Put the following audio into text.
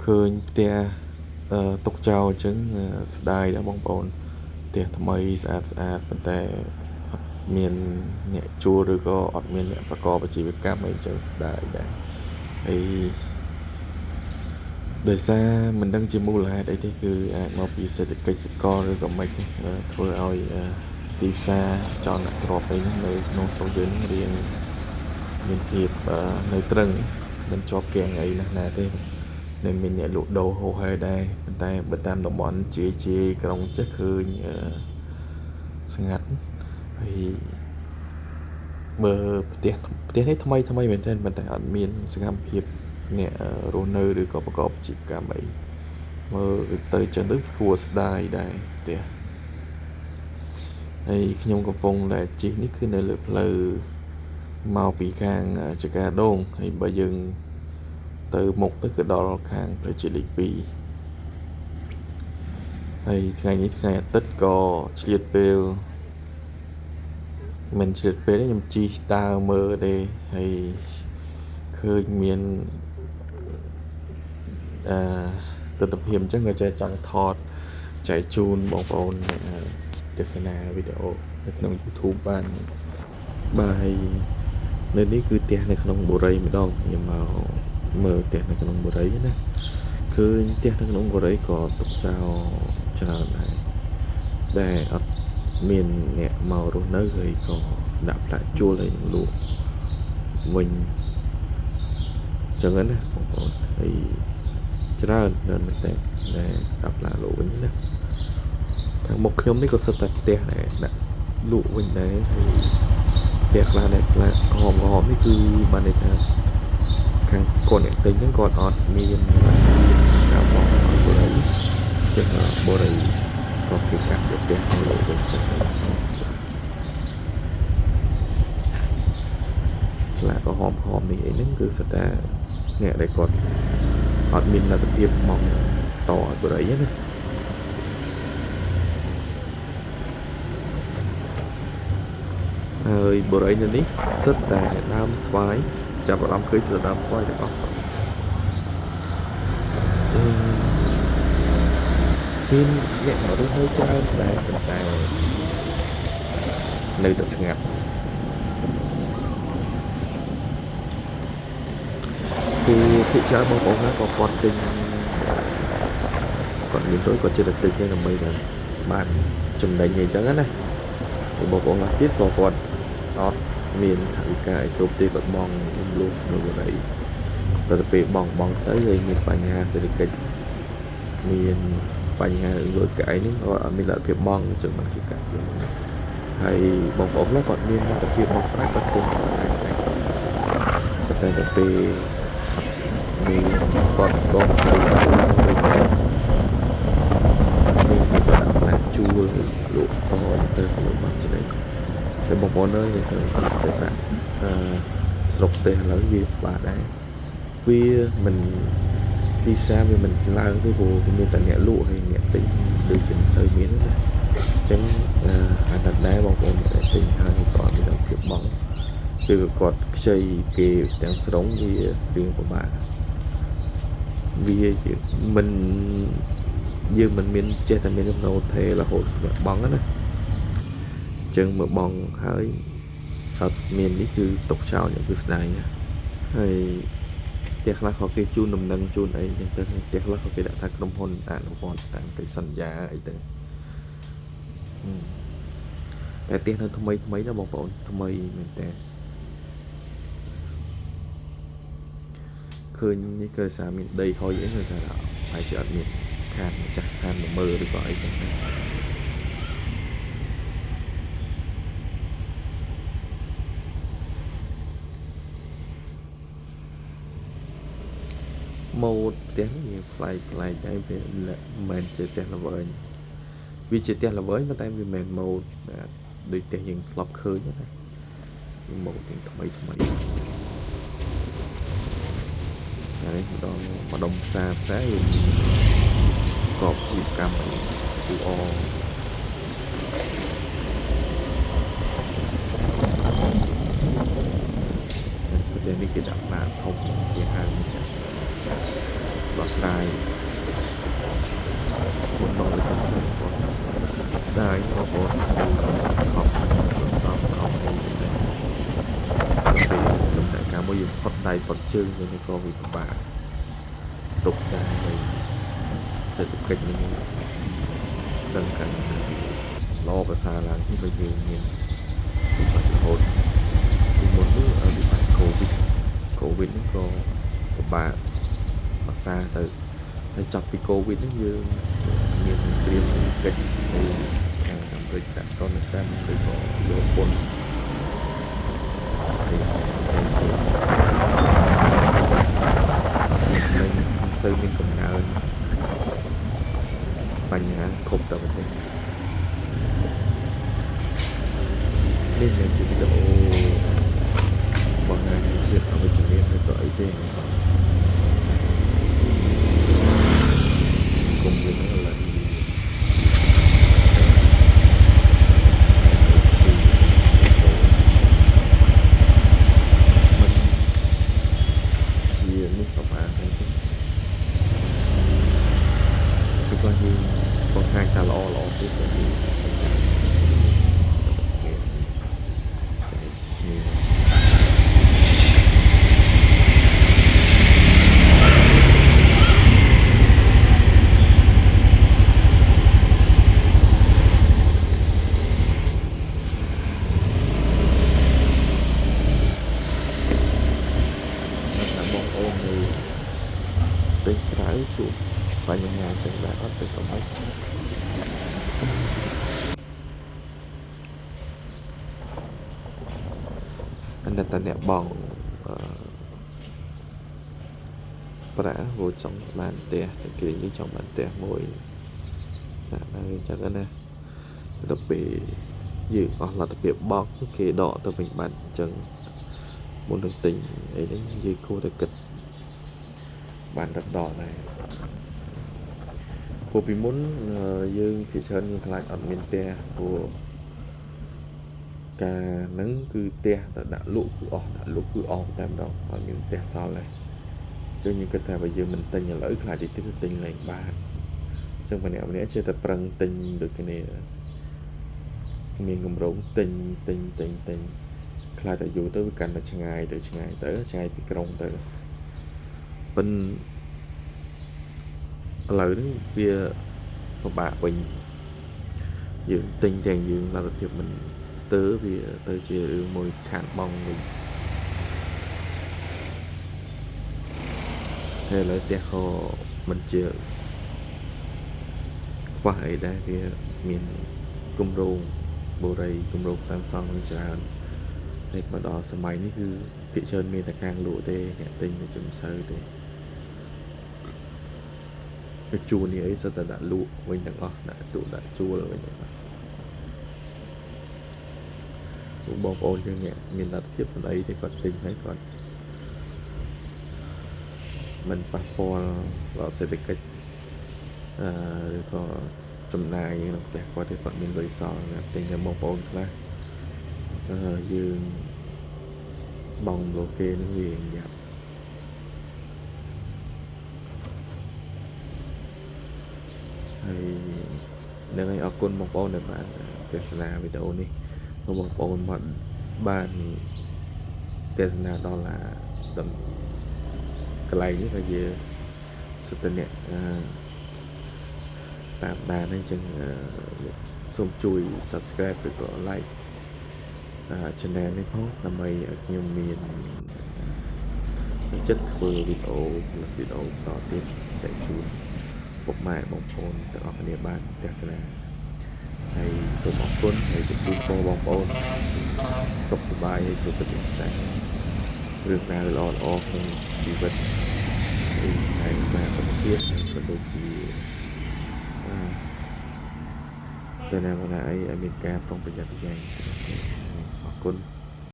ឃើញផ្ទះទុកចោលអញ្ចឹងស្ដាយដែរបងប្អូនផ្ទះថ្មីស្អាតស្អាតប៉ុន្តែអត់មានអ្នកជួលឬក៏អត់មានអ្នកប្រកបអាជីវកម្មអីចឹងស្ដាយដែរហើយដោយសារមិនដឹងជាមូលហេតុអីទេគឺអាចមកពីសេដ្ឋកិច្ចសកលឬក៏មិនទេធ្វើឲ្យទីផ្សារចលនទ្រព្យអីហ្នឹងនៅក្នុងស្រុកយើងហ្នឹងរៀងមានភាពនៅត្រឹងមិនជាប់គាំងអីណាស់ណាទេនៅមានអ្នកលក់ដូរហូរហែដែរប៉ុន្តែបើតាមតំបន់ជាក្រុងចេះឃើញស្ងាត់ហើយមើលផ្ទះនេះថ្មីថ្មីមែនទែនប៉ុន្តែអត់មានសកម្មភាពអ្នករស់នៅឬក៏ប្រកបអាជីវកម្មអីមើលទៅចឹងទៅគួរស្ដាយដែរផ្ទះហើយខ្ញុំកំពុងតែជិះនេះគឺនៅលើផ្លូវមកពីខាងចកាដូងហើយបើយើងទៅមុខទៅគឺដល់ខាងផ្លូវជាតិលេខ2ហើយថ្ងៃនេះថ្ងៃអាទិត្យក៏ឆ្លៀតពេលមិនឆ្លៀតពេលទេខ្ញុំជិះដើរមើលទេហើយឃើញមានទិដ្ឋភាពអញ្ចឹងក៏ចេះចង់ថតចែកជូនបងប្អូនទស្សនាវីដេអូនៅក្នុង YouTube បានបាទហើយនៅនេះគឺផ្ទះនៅក្នុងបុរីម្ដងខ្ញុំមកមើលផ្ទះនៅក្នុងបុរីណាឃើញផ្ទះនៅក្នុងបុរីក៏ទុកចោលច្រើនដែរដែលអត់មានអ្នកមករស់នៅហើយក៏ដាក់ផ្លាកជួលហើយនឹងលក់វិញចឹងណាបងប្អូនហើយច្រើនមែនតើដែលដាក់ផ្លាកលក់វិញណាខាងមុខខ្ញុំនេះក៏សិតតែផ្ទះដែរដាក់លក់វិញដែរហើយផ្ទះខ្លះដែលផ្លាកក្រហមនេះគឺបានន័យថាខាងគាត់អ្នកទិញហ្នឹងគាត់អត់មានការបង់ឲ្យបុរីចឹងបុរីក៏គេកាត់យកផ្ទះឲ្យលក់វិញចឹងផ្លាកក្រហមនេះអីហ្នឹងគឺសិតតែអ្នកដែលគាត់អត់មានលទ្ធភាពមកតឲ្យបុរីណាហើយបុរីនៅនេះសិតតែដើមស្វាយចាប់អារម្មណ៍ឃើញសិតតែដើមស្វាយទាំងអស់មានអ្នកមករស់នៅច្រើនដែរប៉ុន្តែនៅតែស្ងាត់គឺភាគច្រើនបងប្អូនក៏គាត់ទិញគាត់មានលុយគាត់ចិត្តតែទិញដើម្បីតែបានចំណេញអីចឹងណាហើយបងប្អូនខ្លះទៀតក៏គាត់អត់មានថវិកាអីគ្រប់ទេគាត់បង់រំលោះនៅបុរីតែទៅពេលបង់ទៅហើយមានបញ្ហាសេដ្ឋកិច្ចមានបញ្ហាលុយកាក់អីហ្នឹងគាត់អត់មានលទ្ធភាពបង់អញ្ចឹងបានគេកាត់យកហើយបងប្អូនខ្លះគាត់មានលទ្ធភាពបង់ប្រាក់គាត់ទិញតែតែទៅពេលមានគាត់ក៏មិនសូវបានវិញនេះគេក៏ដាក់ផ្លាកជួលលក់តទៅលក់បានចំណេញតែបងប្អូនអើយនៅក្នុងទេសៈស្រុកទេសឥឡូវវាបាក់ដែរវាមិនទីផ្សារវាមិនឡើងទេព្រោះវាមានតែអ្នកលក់ហើយអ្នកទិញដូចជាមិនសូវមានណាអញ្ចឹងអាណិតដែរបងប្អូនអ្នកទិញហើយក៏អត់មានលទ្ធភាពបង់ឬក៏គាត់ខ្ចីគេទាំងស្រុងវារៀងពិបាកវាមិនយើងមិនមានចេះតែមានចំណូលថេរហូតសម្រាប់បង់ណាអញ្ចឹងមើលបង់ហើយអត់មាននេះគឺទុកចោលគឺស្ដាយណាហើយផ្ទះខ្លះក៏គេជូនដំណឹងជូនអីអញ្ចឹងទៅផ្ទះខ្លះក៏គេដាក់ថាក្រុមហ៊ុនអនុវត្តតាមកិច្ចសន្យាអីទៅតែផ្ទះនៅថ្មីថ្មីណាបងប្អូនថ្មីមែនតើឃើញនេះគឺសារមានដីហុយអីគឺសារហើយជាអត់មានខានម្ចាស់ខានមកមើលឬក៏អីចឹងដែរម៉ូតផ្ទះនេះវាប្លែកដែរវាមិនមែនជាផ្ទះល្វែងវាជាផ្ទះល្វែងប៉ុន្តែវាមិនមែនម៉ូតដូចផ្ទះយើងធ្លាប់ឃើញណាម៉ូតយើងថ្មីថ្មីហើយម្ដុំផ្សារយើងកបជីវកម្មអ៊ូអប្រទេសនេះគេដាក់ផ្លាកធំគេហៅនេះចា ដោះស្រាយមុនមកទៅបងប្អូនស្ដាយបងប្អូនខំសន្សំខំអីដែរពេលដំណាក់កាលមួយយើងផុតដៃផុតជើងទៅក៏វាពិបាកទប់ដែរហើយសេដ្ឋកិច្ចនេះដឹងកាន់ល្អប្រសើរឡើងទីបើយើងមានវិបត្តិរហូតពីមុននោះវិបត្តិកូវីដហ្នឹងក៏ពិបាកភាសាទៅហើយចាប់ពីកូវីដហ្នឹងយើងមានសង្គ្រាមសេដ្ឋកិច្ចនៅខាងអាមេរិកដាក់ទណ្ឌកម្មឬក៏យកពន្ធហើយហើយមិនសូវមានកំណើនបញ្ហាគ្រប់តែប្រទេសនេះមិនជាវីដេអូបង្ហាញភាពអវិជ្ជមានឬក៏អីទេគុំយើងឥឡូវមិនជានេះប្រហែលទេគឺខ្លះយើងបង្ហាញតែល្អល្អទេតែយើងបង្ហាញគេចែកគ្នាថាបងប្អូននៅប្រទេសក្រៅជួបបញ្ហាចឹងដែរអត់ទៅក៏មិនអនតអ្នកបងអឺប្រាក់ព្រោះចង់បានផ្ទះតែគេនិយាយចង់បានផ្ទះមួយណាហើយចឹងណាដល់ពេលយើងអស់លទ្ធភាពបោកគេដកទៅវិញបាត់អញ្ចឹងមុននឹងទិញអីហ្នឹងយើងគួរតែគិតបានដល់ដល់ដែរព្រោះពីមុនយើងភាគច្រើនយើងខ្លាចអត់មានផ្ទះព្រោះការហ្នឹងគឺផ្ទះទៅដាក់លក់គឺអស់ដាក់លក់គឺអស់តែម្ដងអត់មានផ្ទះសល់ទេអញ្ចឹងយើងគិតថាបើយើងមិនទិញឥឡូវខ្លាចតិចទៀតទិញលែងបានអញ្ចឹងម្នាក់ម្នាក់ចេះតែប្រឹងទិញដូចគ្នាមានកម្រងទិញទិញទិញទិញខ្លាចតែយូរទៅវាកាន់តែឆ្ងាយទៅឆ្ងាយទៅឆ្ងាយពីក្រុងទៅប៉ិនឥឡូវនេះវាពិបាកវិញយើងទិញទាំងយើងលទ្ធភាពមិនស្ទើរវាទៅជារឿងមួយខាតបង់វិញហើយឥឡូវផ្ទះក៏មិនជាខ្វះអីដែរវាមានគម្រោងបូរីគម្រោងសាងសង់ច្រើនហើយមកដល់សម័យនេះគឺភាគច្រើនមានតែខាងលក់ទេអ្នកទិញមិនសូវទេទៅជួលនេះអីសុទ្ធតែដាក់លក់វិញទាំងអស់ដាក់លក់ដាក់ជួលវិញទាំងអស់បងប្អូនយើងអ្នកមានលទ្ធភាពមិនអីទេគាត់ទិញហើយគាត់មិនប៉ះពាល់ដល់សេដ្ឋកិច្ចឬក៏ចំណាយក្នុងផ្ទះគាត់ទេគាត់មានលុយសល់សម្រាប់ទិញតែបងប្អូនខ្លះយើងបងលោកគេនឹងវាយ៉ាប់ហើយនឹងឲ្យអរគុណបងប្អូនដែលបានទស្សនាវីដេអូនេះបងប្អូនមកបានទស្សនាដល់ឡាដល់កន្លែងនេះក៏ជាសុទ្ធអ្នកតាមដានអញ្ចឹងសូមជួយ Subscribe ឬក៏ Like Channel នេះផងដើម្បីឲ្យខ្ញុំមានចិត្តធ្វើវីដេអូផលិតវីដេអូបន្តទៀតចែកជូនពុកម៉ែបងប្អូនទាំងអស់គ្នាបានទស្សនាហើយសូមអរគុណហើយជូនពរបងប្អូនសុខសប្បាយហើយជួបតែរឿងរ៉ាវល្អៗក្នុងជីវិតហើយរក្សាសុខភាពហើយក៏ដូចជាតែណាមកណាអីឲ្យមានការប្រុងប្រយ័ត្នប្រយែងអរគុណ